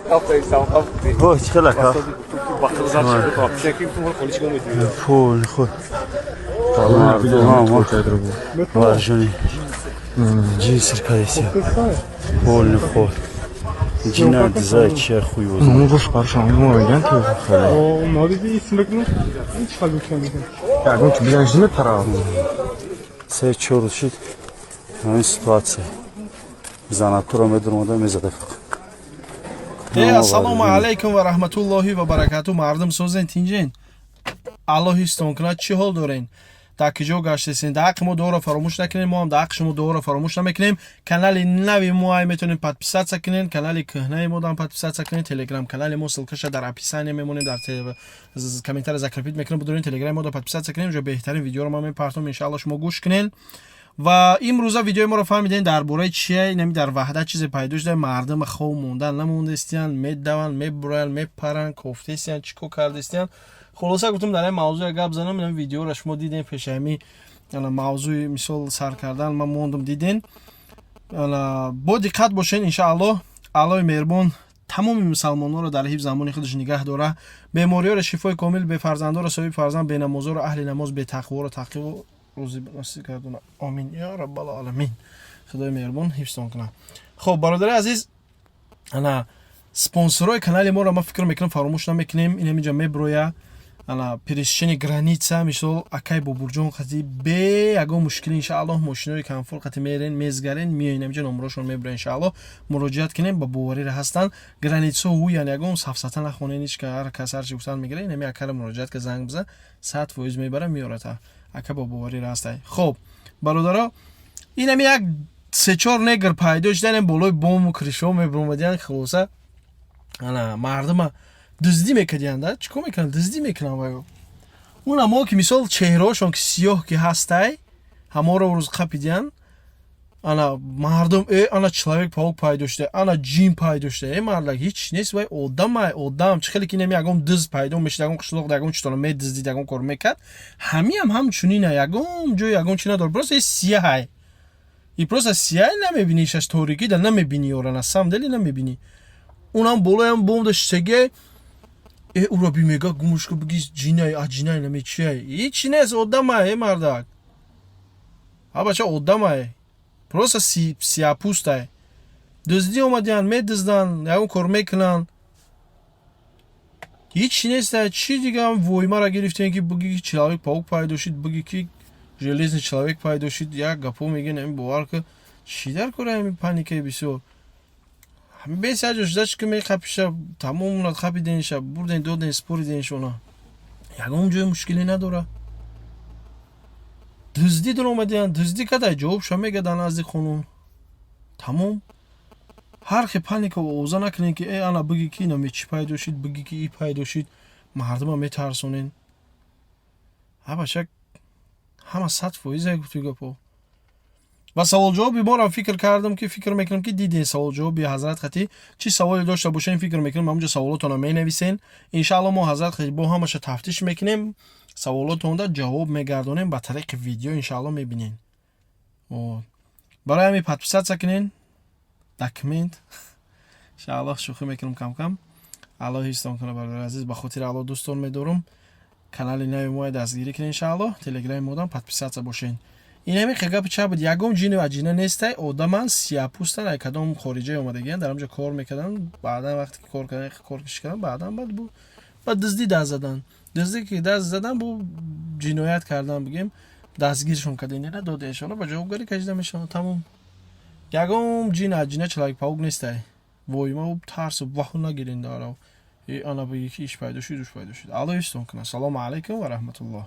Ой, чӣ хел, ака? Пул худ. Варжуни. Ҷиср кадеси. Полный ход. Ҷина дизай чия хуй. Ну, гӯш баршон меган ту. Надиди, исмекну? Ҳеч хал мекунам. Ягон чи бизанш мепара. 3-4 рӯз шид ҳамин ситуация. Занатуро медуромада мезада фақат. Ассалому алайкум ва раҳматуллоҳи ва баракату. Мардум, созен, тинҷен? Аллоҳ ҳифзтон кунад. Чӣ ҳол дорен? Дар киҷо гаштесен? Дар ҳаққи мо дуоро фаромӯш накунем. Мо ҳам дар ҳаққи шумо дуоро фаромӯш намекунем. Канали нави мо ай метавонем подписаться кунен, канали кӯҳнаи мо дам подписаться кунен. Телеграм канали мо ссылка ша дар описание мемонем, дар комментария закрепить мекунем. Будурен, телеграми мо да подписаться кунем. Ҷо беҳтарин видеоро ман мепартом, иншаалло, шумо гӯш кунен. Ва имрӯза видеои моро фаҳмидем дар бораи чия. Инами дар Ваҳдат чизе пайдо шуда, мардума хов мондан намондестиян, медаванд, мебураянд, мепаранд, кофтестиян, чӣ кор кардестиян. Хулоса, гуфтам, дар ин мавзӯъ як гап занам. Ин видеоро шумо дидем. Пеши ҳами мавзӯи мисол сар кардан ман мондум, диден. Бо диққат бошен, иншааллоҳ. Аллоҳи меҳрубон тамоми мусалмононро дар ҳифз амони худаш нигаҳ дора, бемориёро шифои комил, бефарзандоро соҳиби фарзанд, бенамозоро аҳли намоз, бетақворо тақиво рӯзи насиб гардона. Омин ё раббал оламин. Худои меҳрубон ҳифзтон кунад. Хоб, бародари азиз, ана спонсорҳои канали моро ман фикр мекунам, фаромӯш намекунем. Ин ҳаминҷа меброя. Ана пересечение граница, мисол, акай Бобурҷон қати бе ягон мушкили, иншааллоҳ, мошинои комфорт қати мерен, мезгарен, меоин. Ҳаминҷа номерошон меброя, иншааллоҳ, муроҷиат кунем, ба боварира ҳастанд. Граница ҳуян, ягон сафсата нахонен, ҳеч ҳар кас ҳарчи гуфтан мегира. Ин ҳами акара муроҷиат ка, занг бизан, 100% мебара, меората. Ака бо боварира ҳастай. Хоб, бародаро, ин ҳами як сечор негр пайдо шудан, болои бому крыша мебуромадиян. Хулоса, ана мардума дуздӣ мекардиянд. Чӣ кор мекунанд? Дуздӣ мекунанд. Вай унамо ки, мисол, чеҳраҳошон ки сиёҳ ки ҳастай, ҳаморо рӯз қапидиян. Ана мардум: «Э, ана человек паук пайдо шуда, ана ҷин пайдо шуда». Э, мардак, ҳеч нест, вай одамай, одам. Чӣ хеле ки инами ягон дыз пайдо мешид, ягон қишлоқ, ягон читона медиздид, ягон кор мекард, ҳамиам ҳамчунина, ягон ҷой ягон чи надорад. Просто сияҳай и просто сияҳ, намебинишаш, торикӣ да намебинӣ ора, на самом деле намебинӣ. Унам болоям бомда шитагиай. Э, ура бимега, гумушка, биги ҷинай, аҷинай, намечиай. Ҳичи нест, одамай. Э, мардак, ҳа, бача, одамай, просто сияпӯстай. Дуздӣ омадиян, медузданд, ягон кор мекунанд, ҳичи нестай. Чӣ дига воймара гирифтем, ки биги ки человек паук пайдо шид, биги ки железный человек пайдо шид? Як гапо мегӯян, ами бовар ка, чӣ дар кора ами паника и бисёр? Бес як ҷо шуда, чӣ ки меқапиша, тамомунат қапиденша, бурден, доден, спориденшона, ягон ҷои мушкиле надора. Дуздӣ даромадиян, дуздӣ кадай, ҷавобша мегадан назди қонун, тамом. Ҳар хе паника овоза накунем, ки э, ана биги ки инаме чӣ пайдо шид, биги ки и пайдо шид, мардума метарсонен. Ҳа, бача, ҳама 100% гуфту гапо. Ва саволҷавоби моро фикр кардам, ки фикр мекунам, ки дидем саволҷавоби ҳазрат хатӣ. Чӣ саволе дошта бошем, фикр мекунам, ҳамонҷо саволотонро менависен. Иншаалло, мо ҳазрат хатӣ бо ҳамаша тафтиш мекунем, саволотонда ҷавоб мегардонем ба тариқи видео, иншаалло, мебинен. Барои ҳамин подписаться кунен, документ, иншаалло. Шӯхӣ мекунам камкам. Аллоҳ ҳифзтон кунад, бародари азиз. Ба хотири Аллоҳ дӯстон медорум. Канали нави моя дастгирӣ кунед, иншаалло, телеграми модам подписаться бошен. Инами гапи ча буд? Ягон ҷину аҷина нестай, одаман, сияпӯстан, ай кадом хориҷае омадагиян, дар ҳамҷо кор мекарданд. Баъдан вақте ки кор кардан, кор киши кардан, баъдан баъд ба дуздӣ даст задан. Дуздӣ ки даст задан, бу ҷиноят кардан, бигем, дастгиршон карда, инера додешона, ба ҷавобгарӣ кашида мешаванд, тамом. Ягон ҷин аҷина, человек паук нестай. Войма тарсу ваҳу нагирен дарав. Ана биги ки иш пайдо шуд, уш пайдо шуд. Аллоҳ ҳифзтон кунад. Салому алайкум ва раҳматуллоҳ.